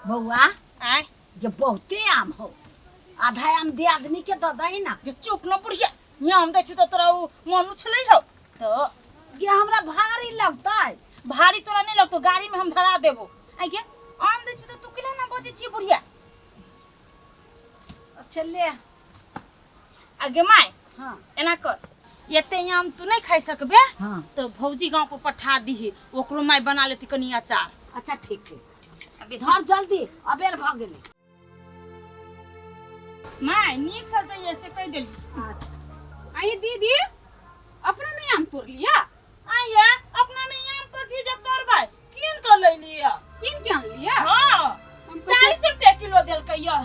बौआ आय जे बहुते आम हो, आधा आम दियादनी के दऽ दही ना। जे चुप न बुढ़िया, यहाँ हम दै छी तऽ तोरा ओ मन उछलै हौ तऽ। ये हमरा भारी लगतै। भारी तोरा नहीं लगतो, गाड़ी में हम धरा देबो। आइ गे, आम दै छी तऽ तू केना ना बजै छी बुढ़िया? अच्छा ले। आ गे माय, हाँ। एना कर, एते आम तू नहीं खाइ सकबे। हाँ। तो भौजी गांव पर पठा दीही, ओकरो माय बना लेती कनी अचार। अच्छा ठीक है। आ बेसी धर जल्दी, अबेर भऽ गेलै। माय नीक से जाइए से कहि देली। अच्छा। आई दीदी, अपना में आम तोड़ लिया? आइया अपना में आम पकी जे तोड़बै, कीन के ले लिया। कीन के आन लिया? हाँ। हम कहै 40 रुपया किलो देलकै यऽ।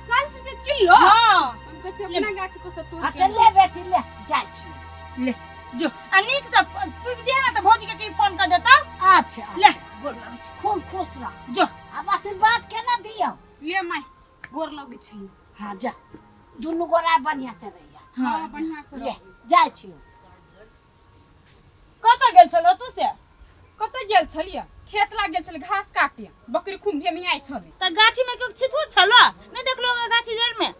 40 रुपया किलो? हाँ। हम कहै छियै अपना गाछ को से तोड़ के अच्छा आन। ले बेटी ले, जाइ छी। ले जो, आ नीक से पुगि जे ना तऽ भौजी के की फोन कर देता। अच्छा। ले गोर लगै छी। खूब खुश रह। जो। आब आशीर्वाद केना दियौ? ले माय, गोर लगै छी। हाँ जा, दुनू गोरा बढ़िया से रहिया। हाँ, बढ़िया से ले रह। जाइ छी। कतऽ गेल छलौ तू से? कतऽ गेल छलियै? खेत लाग गेल छलै घास काटे, बकरी खूब भेमियाइ छलै। तऽ गाछी में केओ छिथू छलो? नहि देखलो गाछी जड़ में?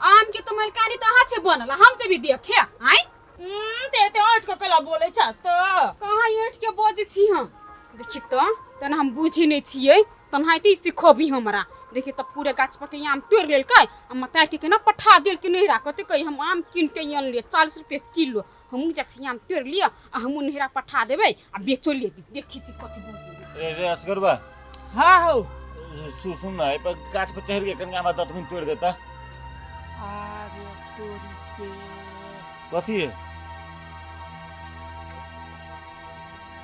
आम के तो मलकानी तो अहाँ छै बनल, हम जेबी देखे आय? ते एते ऐंठ के केला बोलै छ तऽ? कहाँ ऐंठ के बजै छी हम? देखी तऽ तेना हम बुझी नहि छियै, तनाहिते सिखबी हमरा। देखी तऽ पूरे गाछ पर के आम तोड़ि लेलकै आ मताइ के केना पठा देलकै नैहरा। कते कही हम आम कीन के अनलियै 40 रुपये किलो। हमहूँ जाइ छी आम तोड़ि लिअ आ हमहूँ नैहरा पठा देबै आ बेचो लेबै। देखी छी कथी बजै। रे रे असगरबा। हाँ हौ। सुन ना, एहि पर गाछ पर चढ़ि के कनिका हमरा दतमनि तोड़ि देता। अरे तोरी के। कथी है?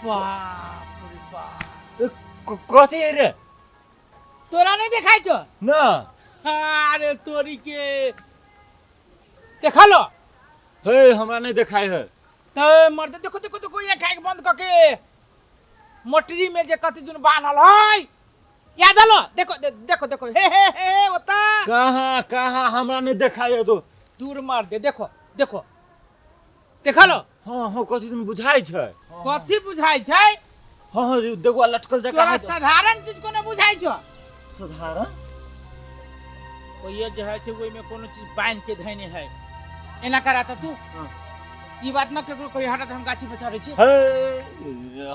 बाप रे बाप। ए, कथी है रे? तोरा नहीं देखाई छो? ना। अरे तोरी के देखलो? हे हमरा नहीं देखाई है। तो मर्द देखो देखो देखो, ये खाए के बंद करके मोटरी में जे कथी दुन बान्हल है, याद आलो? देखो, देखो देखो, हे हे हे हे ओता। कहाँ कहाँ हमरा नहीं देखाई है तो? दूर मार दे, देखो देखो देखलो? हाँ हाँ, कथी दुन बुझाई छै। कथी बुझाई छै? हाँ हाँ, देखो लटकल जगह तोरा है। साधारण चीज कोनो बुझाई छौ? साधारण? ओइए जे है छै ओइमे कोनो चीज बान्हि के धैने है। एना करा तऽ तू। हाँ। ई बात न केकरो कही, हटा, हम गाछी पर चढ़ै छी। हे,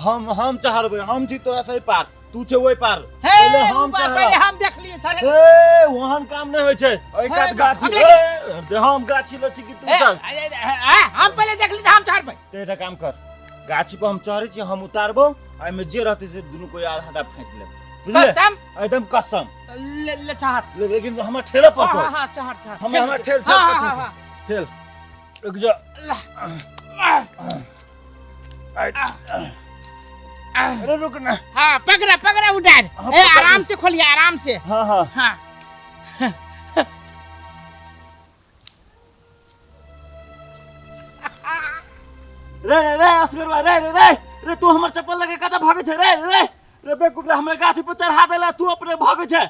हम चढ़बै, हम छी तोरा से पार, तू छे ओइ पार। हे, पहिले हम पहिले चढ़ब। हम देख लियै, चढ़े। हे, ओहन काम नहि होइ छै। एहि कात हे, गाछी, अगले- हे, हम गाछी लऽ छी कि तू हे, चढ़? अरे, अरे, अरे, हम पहिले देख ली तऽ हम चढ़बै। तऽ एकटा काम कर, गाछी पर हम चढ़ै छी, हम उतारबो, एहिमे जे रहतै से दुनू कोई आधा आधा फेंक लेब। बुझलियै? कसम? एकदम कसम। ले, ले चढ़। लेकिन हमर ठेला पड़तौ। हाँ, हाँ, चढ़, चढ़। हमरा ठेल, ठेल, हाँ, पीछे हाँ, से। हाँ। ठेल। रुक जा। ला। अरे रुक ना। हाँ, पकड़ा, पकड़ा उठार। हाँ, ए, पकड़। आराम से खोलिए, आराम से। हाँ, हाँ। हाँ। रे, रे, रे, असगरवा, रे, रे, रे, रे, तू हमर चप्पल लगे कतऽ भागै छै? रे, रे, रे, बेवकूफ रे, हमरा गाछ पर चढ़ा देला, तू अपने भागै छै।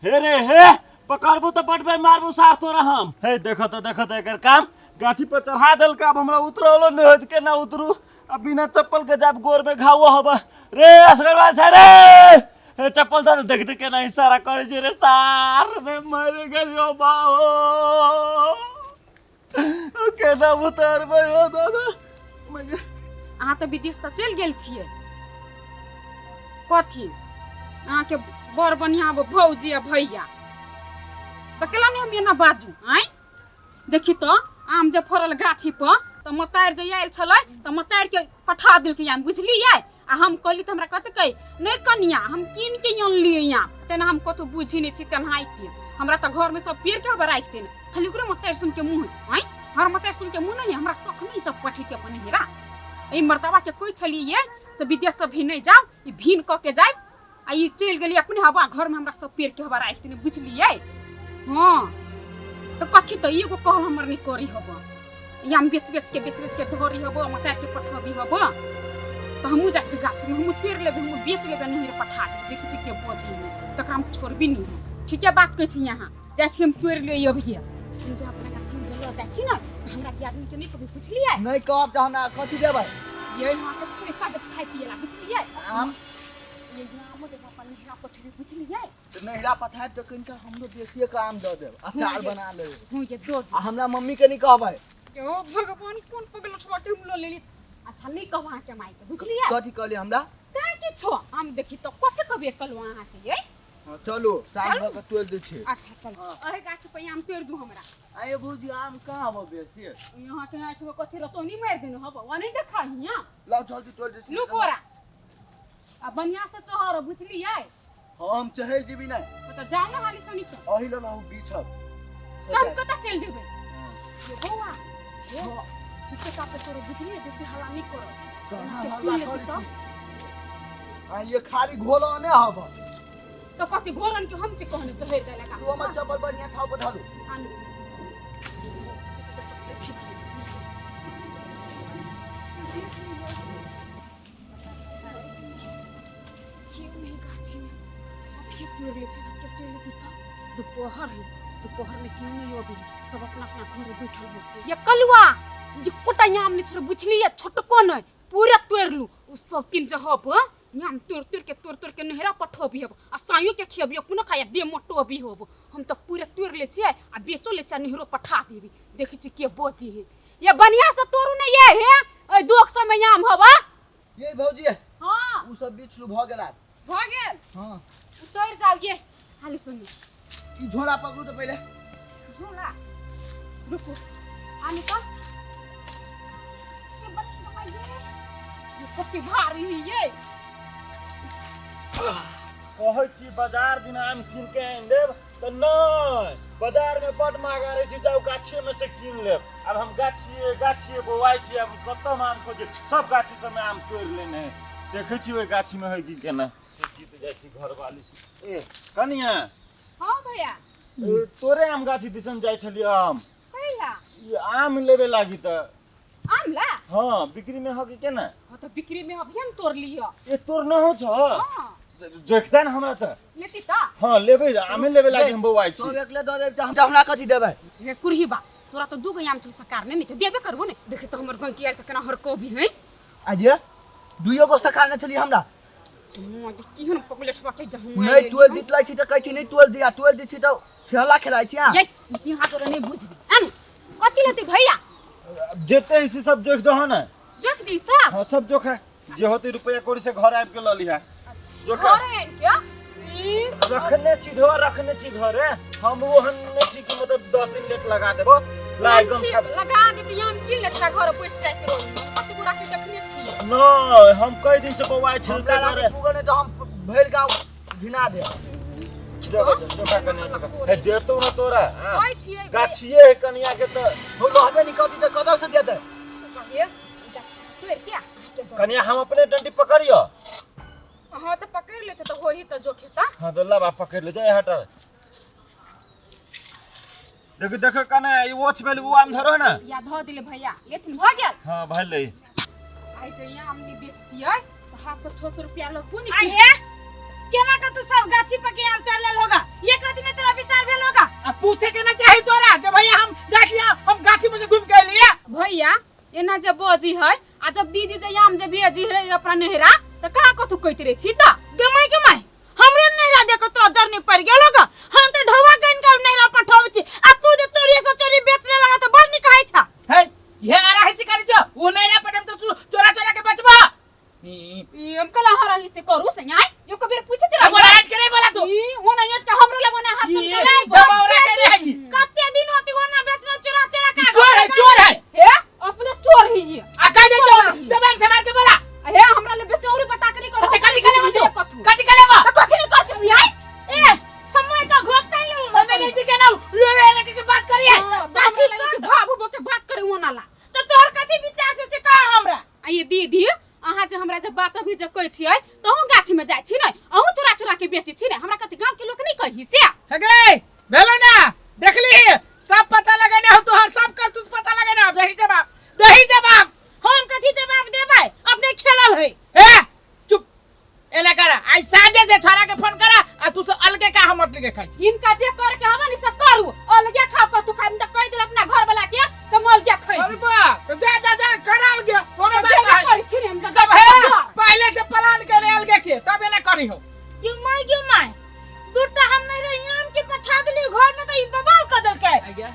हे रे, हे, पकड़बू तऽ बड बेर मारबू सार तोरा हम। हे, देखो तऽ, देखो तऽ एकर काम, गाछी पर चढ़ा देलकै, आब हमरा उतरलो नहि होइत, केना उतरू? अब बिना चप्पल के जाब गोर में घाव होबा। रे असगरवा छै रे, हे चप्पल दे, देख देख केना इशारा करै छै रे सार रे, मर गेलियो बाओ, केना उतारबै हो दादा? अहाँ तऽ विदेश तऽ चलि गेल छियै। कथी अहाँके बड़ बढ़िआँ भौजी आ भैया तऽ केला नहि हम एना बाजू? आँय देखी तऽ आम जे फड़ल गाछी पर तऽ मतारि जे आयल छलै तऽ मतारिके पठा देलकै आम, बुझलियै? आ हम कहली तऽ हमरा कहतकै नहि कनिया, हम कीन के अनलियै आम। तेना हम कतहु बुझी नहि छी, तेनाहिते हमरा तऽ घरमे सब पेड़के हवा राखि देने, खाली ओकरे मतारि सुनके मुँह। आँय हमरा मतारि सुनके मुँह नहि, हमरा शौक नहि सब पठेतै अपन हेरा। एहि मर्तबाके कोइ छलियै से विदेश से भी नहि जाउ, ई भीन कऽ के जायब आ ई चलि गेली अपने हवा घरमे हमरा सब पेड़के हवा राखि देने, बुझलियै? हाँ तऽ कथी तऽ एगो कहल हमर नहि करी हब, या हम बेच बेच के बेच बेच के धरी हब, मतार के पठबी हब। तऽ हमहूँ जाइ छी गाछमे, हमहूँ तोड़ि लेबै, हमहूँ बेच लेबै, नैहर पठा देबै। देखै छी के बजी हम, तकरा हम छोड़बी नहि हम। ठीके बात कहै छी अहाँ, जाइ छी हम तोड़ि ले अभिये। हम जे अपना गाछमे जे लऽ जाइ छी ने तऽ हमरा दियादनीके नहि कहबै, बुझलियै? नहि कहब तऽ हमरा कथी देबै? ये अहाँके पैसा देब खाइ पियै ला, बुझलियै? आम ये आमो देबो अपन नहिरा पठेबी बुझलियै। तऽ नैहरा पठायब तऽ कनिका हमरो बेसिए के आम दऽ देब, अचार बना लेब। हूँ, ये दो। आ हमरा मम्मी के नहि कहबै। ओ भगवान, कोन पगलठवा के हम लऽ लेली। अच्छा, नहीं कहब अहाँके माय के, बुझलियै? कथी कहलियै हमरा? काहे कि छो आम देखी तऽ कथी कहबियै कहलहुँ अहाँके यै। हँ, चलू, साँझ चलू। भऽ कऽ तोड़ि दै छियै। अच्छा चल, अहे गाछ पर आम तोड़ि दू हमरा। आये भौजी, आम कहाँ हबो बेसी? यहाँ के आँखि में कथी रतौनी मारि देने हबो, वा नहीं देखा हियाँ। लाउ, जल्दी तोड़ि दै छियै। लू बोरा आ बढ़िया से चहर, बुझलियै? हँ, हम चढ़ि जेबी नहि। तऽ जाउ ने हाली सनी के। अही लऽ लाउ बिछब। तऽ हम कतऽ चलि जेबै? ये बौआ, ये चुपके चापे तोरो, बुझलियै? बेसी हल्ला नहि करो। कहाँ के हल्ला सुन लेती करै तऽ छी? आ ये खाली घोलो ने हब। तऽ कथी घोरन के हम छी कहने चढ़ि देला गाछ तू हमर पर? चप्पल बढ़िया ठाव पर धरू। आनू। क्यों नहीं गाछी में अभी तोड़ ले छै के चलि देता। दोपहर है, दोपहर में क्यों नहीं अभी सब अपना अपना घरे बैठल होते। ये कलुआ, ये कोटा आम नहीं छोड़, बुझलियै? छोटको नहीं, पूरा तोड़ लू। उ सब किन जहब आम तोड़ तोड़ के, तोड़ तोड़ के नहरा पठबी हब आ साइयो के खियबी, कोनो खाया दे मोटो भी होब। हम तऽ पूरा तोड़ ले छियै आ बेचो ले छियै आ नहरो पठा देबी। देखै छी के बजी है। ये बढ़िया से तोड़ू ने ये हे, ओइ दोख समय आम हवा। ये भौजी। हाँ। उ सब बिछलू, भऽ गेल आब। भऽ गेल? हँ। उतर जाउ ये, हाली सुनू। ई झोला पकड़ू तऽ पहिले। झोला रुकू, आने का ये बच्चा, ये कते भारी है ये। कहै छी बाजार दिन आम कीन के आनि लेब तऽ नहि, बाजार में बड महगा रहै छै, जाउ गाछिए में से कीन लेब। आब हम गाछिए गाछिए बौआइ छी, आब कतऽ हम आम खोजे? सब गाछी सबमे आम तोड़ि लेने है। देखै छी ओहि गाछी में है कि केना। गीत जाइ छी घरवाली से। ए कनिया। हाँ भैया। ए, तोरे आम गाछी दिसन जाइ छलियै हम। कहिया? ई आम लेबे लागी तऽ। आम ला? हाँ, बिक्री में हो कि केना? हाँ तऽ बिक्री में अभी हम तोड़ लिअ। ए तोर न हो छ? हाँ। देखते न हमरा तऽ। लेती तऽ? हाँ, लेबै, आमे लेबे लागी हम बौआइ छी। सब एकले दऽ देब तऽ हमरा कथी देबै? हे कुरही बा, तोरा तऽ दूगो आम छौ, सरकार ने तऽ देबे करबो ने। देखी तऽ हमर गंकी आयल तऽ केना हरकोबी है। आ जे दुइयो गो सखा ने छलियै हमरा। केहन पगलेठवा के जहमा। नहि तोड़ि दित लै छी तऽ कहै छी नहि तोड़ि दिया, तोड़ि दै छी तऽ छेला खेलाइ छी अहाँ। ये यहाँ तोरा नहीं बुझबी। आन कथी लेती भैया? जेते है से सब जोख दहो ने। जोख दी सब? हाँ, सब जोख है, जे होते रुपया कौड़ी से घर आबि के लऽ लिहा। अच्छा। जोख। घर आनि के ई रखने छी घर, रखने छी घरे हम। ओहन नहि छी कि मतलब 10 दिन लेट लगा देबो। लाई गमछा लगा देती, आम कीन लेता, घर बैस जाइत रही। कते गोरा के देखने छी। नहि, हम कई दिन से बौआइ छी हमरा घरे। लागे पुगल नहि तऽ हम भरि गाँव घिना देब। जोखा कनिया, जोखा। हे देतौ ने तोरा, हाँ। कहै छियै। गाछिए है कनिया के तऽ। हो, रहबे नहि करती तऽ कतऽ से देतै? ये तोड़ के अहाँके दऽ। कनिया, हम अपने डंडी पकड़ियो। हाँ तऽ पकड़ि लेते तऽ होही तऽ जो खेता। हाँ तो लाबा, पकड़ ले जाए। हटा, देखो देखो कने ई ओछ भेल, उ आम धरो ने। या धऽ दिले भैया, लेथिन, भऽ गेल। हाँ, भेलै। आइ जे आम नहि बेचतियै तऽ हाफ पर 600 रुपया लगबो ने। आ हे, केना के तू सब गाछी पर के आम तोड़ लेल होगा? एक रात में तोरा विचार भेल होगा? आ पूछे के ना चाही तोरा जे भैया हम गाछी, हम गाछी में से घूम के अलिया। भैया एना जे बजी है आ जब दीदी जे आम जे भेजी है अपना नहिरा तऽ कहाँ कथू कहैत रहै छी तऽ? गमाय गमाय, हमरे नहिरा देखो तोरा जरनी पड़ गेल होगा। हम तो ढौवा गन के नहिरा पठाबै छी आ तू जे चोरी से चोरी बेचने लगा तऽ बड़ नीक कहै छा। है ये आ रहा से करी जो वो नहीं रहा पटम तो तू चोरा चोरा के बचबा। ई हम कला हरही से करू से न्याय यो कबीर पूछैत अब रही। राज के नहीं बोला तू। ई ओना एट के हमरो लग ओना हाथ ई चमका नहीं। दबाव रखे रहे। कते दिन होती ओना बेचना चोरा चोरा के? चोर है, चोर है। हे, अपने चोर ही ये। आ कह दे चोर ही। जबान से मार के बोला। हे, हमरा ले बेसी और बता के नहीं करू। ते कथी के लेबा तू? कथू? कथी के लेबा? त कथी नहीं करती सी आई? ए छमय का घोक ताई ले। मजे नहीं के ना रे रे लड़की के बात करिए। गाछी भाव भो के बात करे ओना ला। तो तोहर कथी विचार से कह हमरा? आ ये दीदी, अहाँ जे हमरा जे बात अभी जे कहै छियै तऽ अहूँ गाछी में जाइ छी ने, अहूँ चोरा चोरा के बेचै छी ने, हमरा कथी गाँव के लोक नहीं कही से? हे गे, भेलो ना, देखली सब पता लगेने हो, तोहर सब करतूत पता लगेने हो। दही जवाब, दही जवाब। हम कथी जवाब देबै? अपने खेलल है। ए चुप, एना करा, आई साँझे से छोरा के फोन करा आ तू से अलगे का हम अटके खाइ छी। हिनका जे करे के हवा नि से करू, अलगे खाओ कतू खाइ त कहि देल अपना घर वाला के से मल के खाइ। अरे बा तो जा जा जा कराल गया कोनो तो बात जेबे नहीं। करै छी ने हम त सब है पहले से प्लान करे अलगे के, तब एना करी हो। गया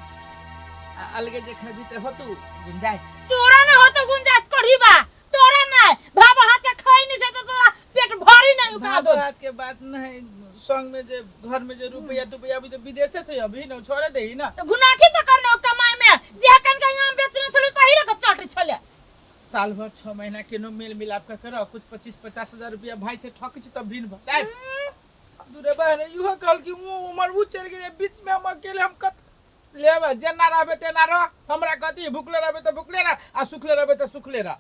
अलगे जे खेबी ते होतू गुंजाइश। तोरा न होतो गुंजाइश करही बा, तोरा नहीं भाव हाथ के खाई नहीं से तो तोरा पेट भरी नहीं उका दो। बात के बात नहीं, संग में जे घर में जे रुपया तुपया अभी तो विदेशे से अभी न छोड़े दे ना। तो घुनाठी पकड़ने कमाई में जे कन के यहाँ बेचने छले तही लग चट छले। साल भर 6 महीना केनो मेल मिलाप का करो, कुछ 25-50 हजार रुपया भाई से ठक छी तब भिन बताए। दूरे बहन यूं कहल कि वो उमर वो चल गेले बीच में हम अकेले हम कत लेबा, जेना रहबे तेना रह, हमरा कथी भुखले रहबे त भुखले रह आ सुखले रहबे त सुखले रह।